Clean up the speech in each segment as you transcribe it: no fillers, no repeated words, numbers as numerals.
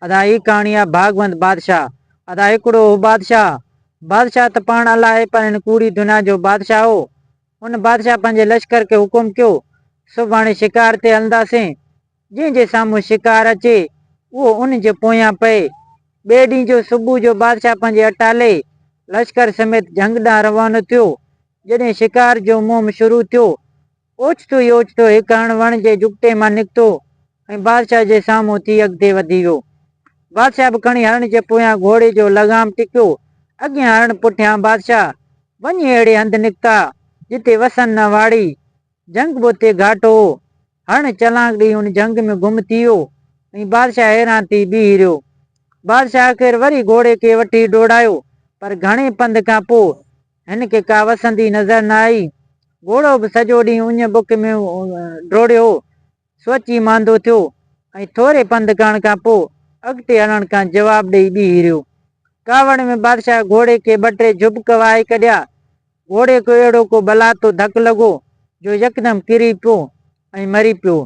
ادا هي ڪهاڻي آ ڀاڳوند بادشاهه. ادا هڪڙو هو بادشاهه. بادشاهه ته پاڻ الله آهي پر هن ڪوڙي دنيا جو بادشاهه هو. ان بادشاهه پنهنجي لشڪر کي حڪم ڪيو، سڀاڻي شڪار تي هلنداسين. جنهن جي سامهون شڪار اچي، اهو ان جي پويان پئي. ٻئي ڏينهن جو صبح جو بادشاهه پنهنجي اٽالي، لشڪر سميت جهنگ ڏانهن روانو ٿيو. جڏهن شڪار جو مهم شروع ٿيو، اوچتو ئي اوچتو هڪ هرڻ وڻ جي جهڳٽي مان نڪتو ۽ بادشاهه جي سامهون ٿي اڳتي وڌي ويو. بادشاهه به کڻي هرڻ جي پويان گهوڙي جو لغام ٽڪيو. اڳيان هرڻ پٺيان بادشاهه. وڃي اهڙي هنڌ نڪتا، جتي وسن نه واڙي. جهنگ به اتي گهاٽو هو. هرڻ چلانگ ڏيئي ان جهنگ ۾ گم ٿي ويو ۽ بادشاهه حيران ٿي بيهي رهيو. بادشاهه آخر وري گهوڙي کي وٺي ڊوڙايو، پر گهڻي پنڌ کان پوء هن کي ڪا وسندي نظر نه آئي. گهوڙو به سڄو ڏينهن اڃ بک ۾ ڊوڙيو هو، سو اچي ماندو ٿيو ۽ ٿوري پنڌ ڪرڻ کان پوء اڳتي هلڻ کان جواب ڏيئي بيهي رهيو. ڪاوڙ ۾ بادشاهه گهوڙي کي ٻه ٽي جهٻڪ وهائي ڪڍيا. گهوڙي کي اهڙو ڪو بلاتو ڌڪ لڳو جو يڪدم ڪري پيو ۽ مري پيو.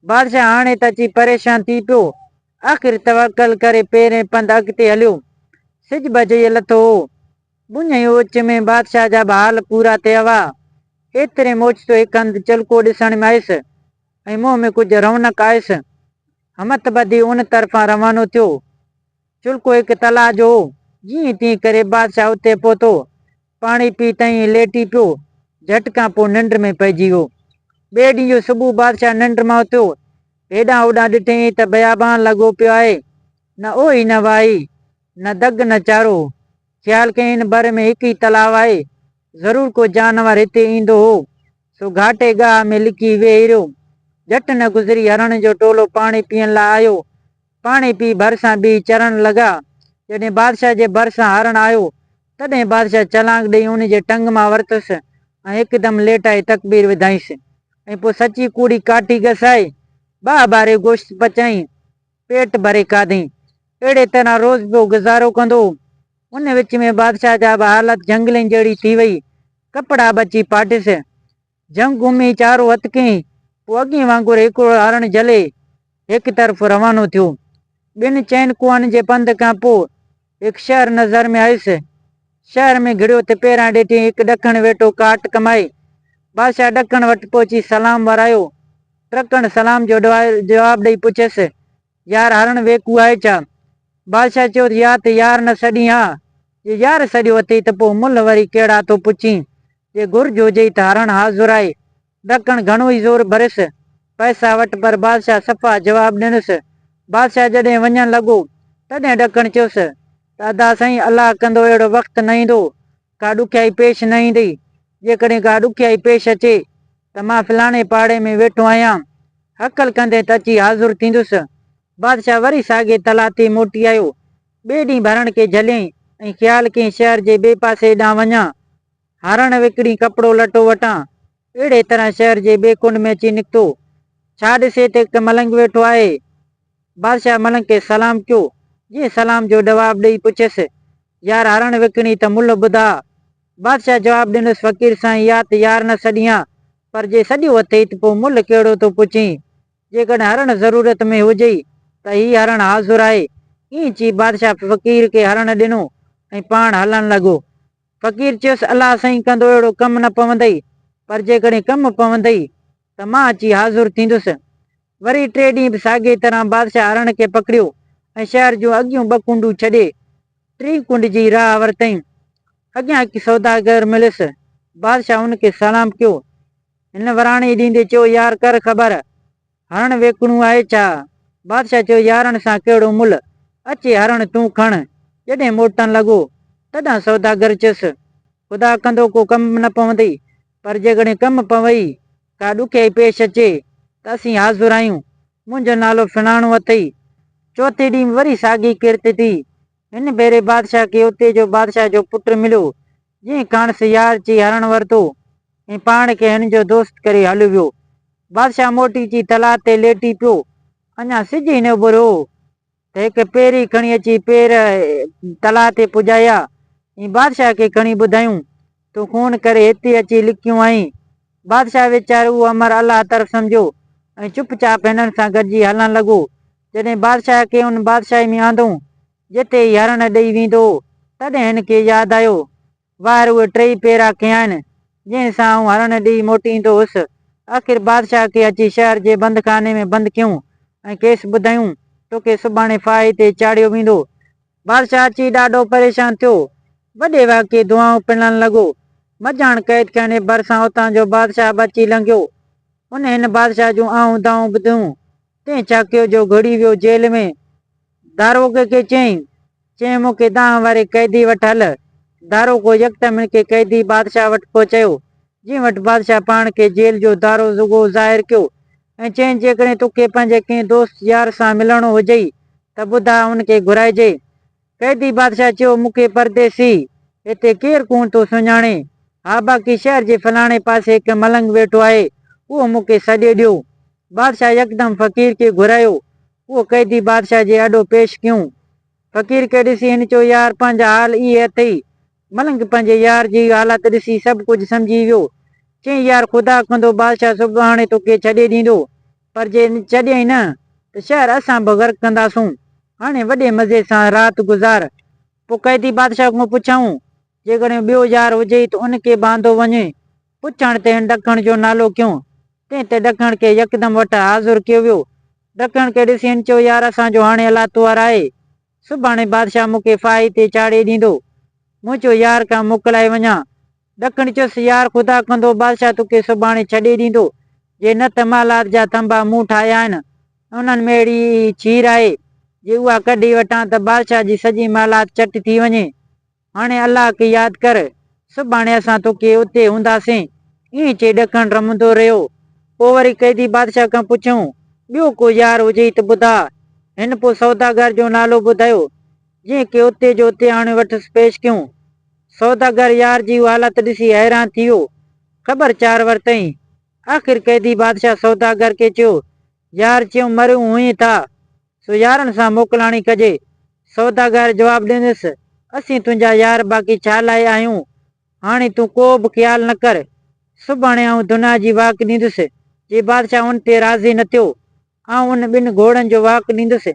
بادشاهه هاڻي ته اچي پريشان ٿي پيو. آخر توڪل ڪري پيرين پنڌ اڳتي هليو. سج به اجهي لٿو هو. ٻڃ ۽ اوچ ۾ بادشاهه جا به حال پورا ٿيا هئا. ايتري ۾ اوچتو هڪ هنڌ چلڪو ڏسڻ ۾ آيس ۽ منهن ۾ ڪجهه رونق آيس. همٿ ٻڌي ان طرفان روانو ٿيو. چلڪو هڪ تلاء جو هو. جيئن تيئن ڪري بادشاهه اتي پهتو. پاڻي پي تئين ليٽي پيو. جهٽ کان پوء ننڊ ۾ پئجي ويو. ٻئي ڏينهن جو صبح بادشاهه ننڊ مان اٿيو. هيڏانهن هوڏانهن ڏٺئين ته بيابان لڳو پيو آهي. نه اوهي نه واهي، نه دڳ نه چارو. خيال ڪيائين هن بر ۾ هڪ ئي تلاء آهي. ضرور ڪو جانور هتي ايندو هو. سو گهاٽي گاهه ۾ لڪي ويهي رهيو. جهٽ نه گذري هرڻ جو ٽولو پاڻي پيئڻ لاء آيو. پاڻي پي ڀرسان بيهي چرڻ لڳا. جڏهن بادشاهه جي ڀرسان هرڻ آيو، تڏهن بادشاهه چلانگ ڏيئي ان جي ٽنگ مان ورتس ۽ هڪدم ليٽائي تڪبير وڌائينس ۽ پوء سچي ڪوڙي ڪاٺي گسائي، باهه ٻاري گوشت پچائين، پيٽ ڀري کاڌئين. اهڙي طرح روز پيو گذارو ڪندو هو. ان وچ ۾ بادشاهه جا به حالت جهنگلين جهڙي ٿي وئي. ڪپڙا به اچي ڦاٽس. جهنگ گهمي چارو هٿ ڪيائين، پوء اڳئين وانگر هڪڙو هرڻ جهلي هڪ طرف روانو ٿيو. ٻن چئن ڪوهن جي پنڌ کان پوء هڪ شهر نظر ۾ آيس. شهر ۾ گهڙيو ته پيران ڏٺي هڪ ڏکڻ ويٺو ڪاٺ ڪمائي. بادشاهه ڏکڻ وٽ پهچي سلام ورايو. ٽرڪڻ سلام جو جواب ڏئي پڇيس، يار هرڻ ويڪو آهي ڇا؟ بادشاهه چيو ته يا ته يار نه سڏين ها، جي يار سڏيو اٿئي ته پوء ملهه وري ڪهڙا ٿو پڇين، جي گهرج هجئي ته هرڻ حاضر آهي. ڏڪڻ گهڻو ئي زور ڀريس، پئسا وٺ پر بادشاهه صفا جواب ڏنس. بادشاهه جڏهن وڃڻ لڳو، تڏهن ڏڪڻ چيس ته ادا سائين الله ڪندو اهڙو وقت نه ايندو، ڪا ڏکيائي پيش نه ايندي، جيڪڏهن ڪا ڏکيائي پيش اچي ته مان فلاڻي پاڙي ۾ ويٺو آهيان، هڪل ڪندين ته اچي حاضر ٿيندس. بادشاهه وري ساڳئي تلاء تي موٽي آيو. ٻئي ڏينهن ڀرڻ کي جهليائين ۽ خيال ڪيائين شهر جي ٻئي پاسي ڏانهن وڃان، هرڻ وڪڻي ڪپڙو لٽو وٺان. اهڙي طرح شهر جي ٻئي ڪنڊ ۾ اچي نڪتو. ڇا ڏسي ته هڪ ملنگ ويٺو آهي. بادشاهه ملنگ کي سلام ڪيو، جنهن سلام جو جواب ڏئي پڇيس، يار هرڻ وڪڻي ته ملهه ٻڌاء. بادشاهه جواب ڏنس، فقير سائين يا ته يار نه سڏيان، پر جي سڏيو اٿئي ته پوء ملهه ڪهڙو ٿو پڇين؟ جيڪڏهن هرڻ ضرورت ۾ هجئي ته هي هرڻ حاضر آهي. ائين چئي بادشاهه فقير کي هرڻ ڏنو ۽ پاڻ هلڻ لڳو. فقير چيس، الله سائين ڪندو اهڙو ڪم نه پوندئي، پر جيڪڏهن ڪم پوندئي ته مان اچي حاضر ٿيندس. وري ٽي ڏينهن به ساڳيء طرح بادشاهه هرڻ کي پڪڙيو ۽ شهر جون اڳيون ٻه ڪنڊون ڇڏي، ٽين ڪنڊ جي راهه ورتائين. اڳيان هڪ سوداگر مليس. بادشاهه ان کي سلام ڪيو. هن وراڻي ڏيندي چيو، يار ڪر خبر، هرڻ ويڪڻو آهي ڇا؟ بادشاهه چيو، يارن سان ڪهڙو ملهه، اچي هرڻ تون کڻ. جڏهن موٽڻ لڳو، تڏهن سوداگر چيس، خدا ڪندو ڪو ڪم نه پوندئي، پر جيڪڏهن ڪم پوئي، ڪا ڏکيائي پيش اچي، ته اسين حاضر آهيون. منهنجو نالو فلاڻو اٿئي. چوٿين ڏينهن وري ساڳي ڪرت ٿي. هن ڀيري بادشاهه کي اتي جو بادشاهه جو پٽ مليو، جنهن کانئس يار چئي هرڻ ورتو ۽ پاڻ کي هن جو دوست ڪري هليو ويو. بادشاهه موٽي اچي تلاء تي ليٽي پيو. اڃا سج ئي نه اڀريو هو ته هڪ پيري کڻي اچي پير تلاء تي پڄايا ۽ بادشاهه کي کڻي ٻڌايون، تون خون ڪري هتي اچي لڪيو آهين. بادشاهه ويچارو اهو امر الله طرف سمجهيو ۽ چپ چاپ هنن سان گڏجي هلڻ لڳو. جڏهن بادشاهه کي ان بادشاهي ۾ آندئون، جتي هي هرڻ ڏئي ويندو هو، تڏهن هن کي ياد آيو. واهر اهي ٽيئي پيرا کنيائين، جنهن سان آئون هرڻ ڏيئي موٽي ايندو هوس. آخر بادشاهه کي اچي شهر جي بندخاني ۾ بند ڪيئون ۽ کيس ٻڌايون، توکي سڀاڻي ڦاهي تي چاڙهيو ويندو. بادشاهه اچي ڏاڍو پريشان ٿيو. وڏي واڪي دعائون پنڻ لڳو. مڄاڻ قيدخاني ڀرسان اتان جو بادشاهه به اچي لنگهيو. ان هن بادشاهه جون آهون دانهون ٻڌيون، تنهن ڇا ڪيو جو گهڙي ويو جيل ۾. داروغي کي چيائين، چيائين مون کي دانهن واري قيدي وٽ هل. داروغو يڪدم هن کي قيدي بادشاهه وٽ پهچايو، جنهن وٽ بادشاهه پاڻ کي جيل جو داروغو ظاهر ڪيو ۽ چيائين جيڪڏهن توکي پنهنجي ڪنهن دوست يار سان ملڻو هجئي ته ٻڌاء ان کي گهرائجي. قيدي بادشاهه چيو، مون کي پرديسي هتي ڪير ڪونه ٿو سڃاڻي. ها باقي شهر جي فلاڻي پاسي هڪ ملنگ ويٺو آهي، اهو مون کي سڏي ڏيو. بادشاهه يڪدم فقير کي گهرايو. اهو قيدي بادشاهه جي آڏو پيش ڪيون. فقير کي ڏسي هن چيو، يار پنهنجا حال اهي اٿئي. ملنگ پنهنجي يار جي حالت ڏسي سڀ ڪجهه سمجهي ويو. چيائين، يار خدا ڪندو بادشاهه سڀاڻي توکي ڇڏي ڏيندو، پر جي ڇڏيائين نه ته شهر اسان به غرق ڪنداسون. هاڻي وڏي مزي سان رات گذار. پوء قيدي بادشاهه کان پڇيائون، جيڪڏهن ٻيو يار هجئي ته ان کي به آندو وڃي. پڇڻ تي هن ڏکڻ جو نالو ڪيو. تنهن تي ڏکڻ کي يڪدم وٽ حاضر ڪيو ويو. ڏکڻ کي ڏسي هن چيو، يار اسان جو هاڻي الله توهر آهي. سڀاڻي بادشاهه مون کي ڦاهي تي چاڙهي ڏيندو. مون چيو، يار کان موڪلائي وڃان. ڏکڻ چيس، يار خدا ڪندو بادشاهه توکي سڀاڻي ڇڏي ڏيندو، جي نه ته محلات جا ٿنڀا مون ٺاهيا آهن، انهن ۾ اهڙي ئي ڇير آهي، جي اها ڪڍي وٺان ته بادشاهه جي سڄي محلات چٽ ٿي وڃي. هاڻي الله کي ياد ڪر، سڀاڻي اسان توکي اتي هونداسين. ائين چئي ڏکڻ رمندو رهيو. پوء وري قيدي بادشاهه کان پڇيائون، ٻيو ڪو يار هجئي ته ٻڌاء. هن پوء سوداگر جو نالو ٻڌايو، جنهن کي اتي جو اتي آڻي وٽس پيش ڪيائون. سوداگر يار جي اها حالت ڏسي حيران ٿي ويو. خبر چار ورتائين. آخر قيدي بادشاهه سوداگر کي چيو، يار چيون مريون هئين ٿا، سو يارن سان موڪلاڻي ڪجي. سوداگر جواب ڏنس، اسين تنهنجا يار باقي ڇا لاء آهيون؟ هاڻي تون ڪو به خيال نه ڪر. سڀاڻي آئون دنيا جي واڪ ڏيندس. جي بادشاهه ان تي راضي نه ٿيو، آئون ان ٻن گهوڙن جو واڪ ڏيندس،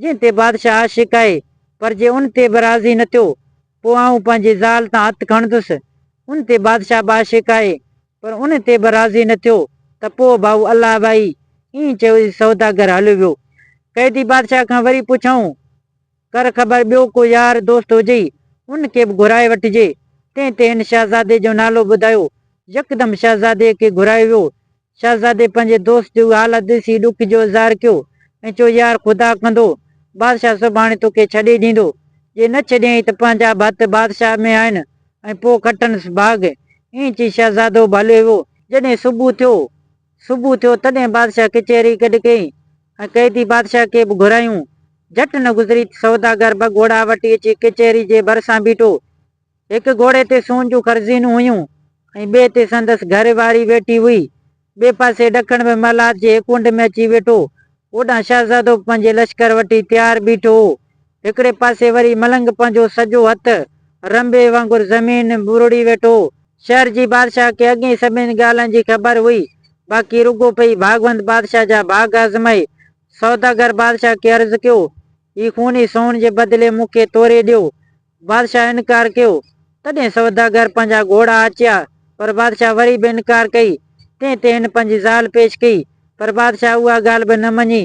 جنهن تي بادشاهه عاشق آهي، پر جي ان تي به راضي نه ٿيو، پوء آئون پنهنجي زال تان هٿ کڻندس، ان تي بادشاهه به عاشق آهي، پر ان تي به راضي نه ٿيو ته پوء ڀائو الله ڀائي، ائين چيو سوداگر هليو ويو. قيدي بادشاهه کان وري پڇيائون، ڪر خبر ٻيو ڪو يار دوست هجئي، ان کي به گهرائي وٺجي. تنهن تي هن شهزادي جو نالو ٻڌايو. يڪدم شهزادي کي گهرايو ويو. شهزادي پنهنجي دوست جي اها حالت ڏسي ڏک جو اظهار ڪيو ۽ چيو، يار خدا ڪندو، بادشاهه سڀاڻي توکي ڇڏي ڏيندو. جي نه ڇڏيائين ته پنهنجا به هٿ بادشاهه ۾ آهن ۽ پوء کٽنس ڀاڳ. ائين چئي شهزادو به هليو ويو. جڏهن صبح ٿيو، صبح ٿيو، تڏهن بادشاهه ڪچهري گڏ ڪئي ۽ قيدي بادشاهه کي به گهرايائون. جهٽ نه گذري ته سوداگر ٻه گهوڙا وٺي اچي ڪچهري جي ڀرسان بيٺو. هڪ گهوڙي تي سون جون خرزينون هيون ۽ ٻئي تي سندس گهر واري ويٺي هئي. ٻئي پاسي ڏکڻ ۾ محلات جي هڪ ڪنڊ ۾ اچي ويٺو. هوڏانهن شهزادو به پنهنجي لشڪر وٺي تيار بيٺو هو. هڪڙي پاسي وري ملنگ پنهنجو سڄو هٿ رنبي وانگر زمين ٻرڙي ويٺو هو. شهر جي بادشاهه کي اڳيئي سڀني ڳالهين جي خبر هئي، باقي رڳو پئي ڀاڳوند بادشاهه جا ڀاڳ آزمائي. سوداگر بادشاهه کي عرض ڪيو، هي خوني سون جي بدلي مون کي توري ڏيو. بادشاهه انڪار ڪيو. تڏهن سوداگر پنهنجا گهوڙا آچيا، پر بادشاهه وري به انڪار ڪئي. تنهن تي هن پنهنجي زال پيش ڪئي، پر بادشاهه اها ڳالهه به نه مڃي.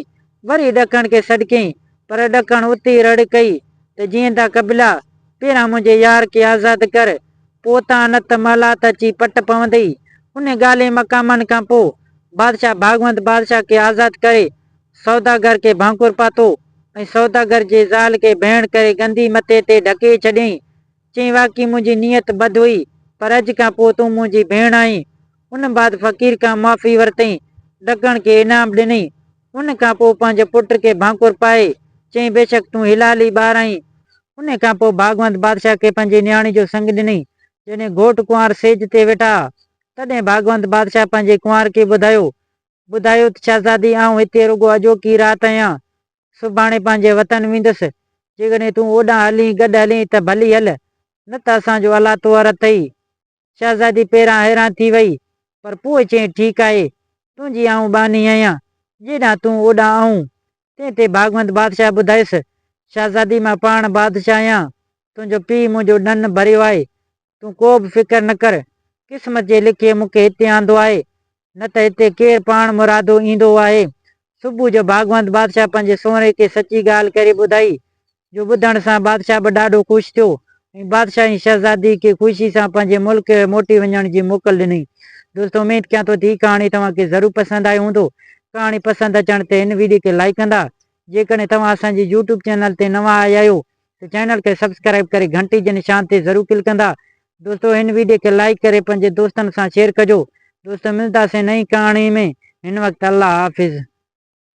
وري ڏکڻ کي سڏ ڪيائين، پر ڏکڻ اتي ئي رڙ ڪئي ته جيئندا قبلا، پهريان منهنجي يار کي آزاد ڪر، پوء تان نه ته محلات اچي پٽ پوندئي. انهن ڳالهين مقامن کان پوء بادشاهه ڀاڳوند بادشاهه کي آزاد ڪري سوداگر کي ڀانڪر پاتو ۽ سوداگر جي زال کي ڀيڻ ڪري گندي مٿي تي ڍڪي ڇڏيائين. چيائين واقعي منهنجي نيت بد هئي، پر اڄ کان پوء تون منهنجي ڀيڻ آهين. ان بعد فقير کان معافي ورتائين، ڍڪڻ کي انعام ڏنائين. ان کان پوء پنهنجي پٽ کي ڀانڪر پائي چيائين بيشڪ تون حلالي ٻار آهين. ان کان پوء ڀاڳوند بادشاهه کي پنهنجي نياڻي جو سڱ ڏنائين. جڏهن گهوٽ ڪنوار سيج تي ويٺا، تڏهن ڀاڳوند بادشاهه پنهنجي ڪنوار کي ٻڌايو ٻڌايو ته شهزادي آئون هتي رڳو اڄوڪي رات آهيان، سڀاڻي پنهنجي وطن ويندس، جيڪڏهن تون اوڏانهن هلين گڏ هلين ته ڀلي هل، نه ته اسان جو الله توهر اٿئي. شهزادي پهريان حيران ٿي وئي، پر پوء چيائين ٺيڪ آهي، تنهنجي آئون ٻانهي آهيان، جيڏانهن تون اوڏانهن آئون. تنهن تي ڀاڳوند بادشاهه ٻڌايس، شهزادي مان پاڻ بادشاهه آهيان، تنهنجو پيء منهنجو ڏن ڀريو آهي، تون ڪو به فڪر نه ڪر، قسمت جي لکيي مون کي هتي آندو آهي، نه ته هتي ڪير پاڻ مرادو ايندو آهي. صبح جو ڀاڳوند بادشاهه پنهنجي سونهري کي سچي ڳالهه ڪري ٻڌائي، جو ٻڌڻ سان بادشاهه به ڏاڍو خوش ٿيو ۽ بادشاهه ۽ شهزادي کي خوشي سان پنهنجي ملڪ موٽي وڃڻ جي موڪل ڏني. دوستو اميد ڪيان ٿو ته هي ڪهاڻي توهان کي ضرور پسند آئي هوندو. ڪهاڻي پسند اچڻ تي هن ويڊيو کي لائيڪ ڪندا. جيڪڏهن توهان اسان جي يوٽيوب چينل تي نوان آيا آهيو ته چينل کي سبسڪرائيب ڪري گهنٽي جي نشان تي ضرور ڪلڪ ڪندا. دوستو هن ويڊيو کي لائيڪ ڪري پنهنجي دوستن سان شيئر ڪجو. دوستو ملداسين نئين ڪهاڻي ۾ هن وقت الله حافظ.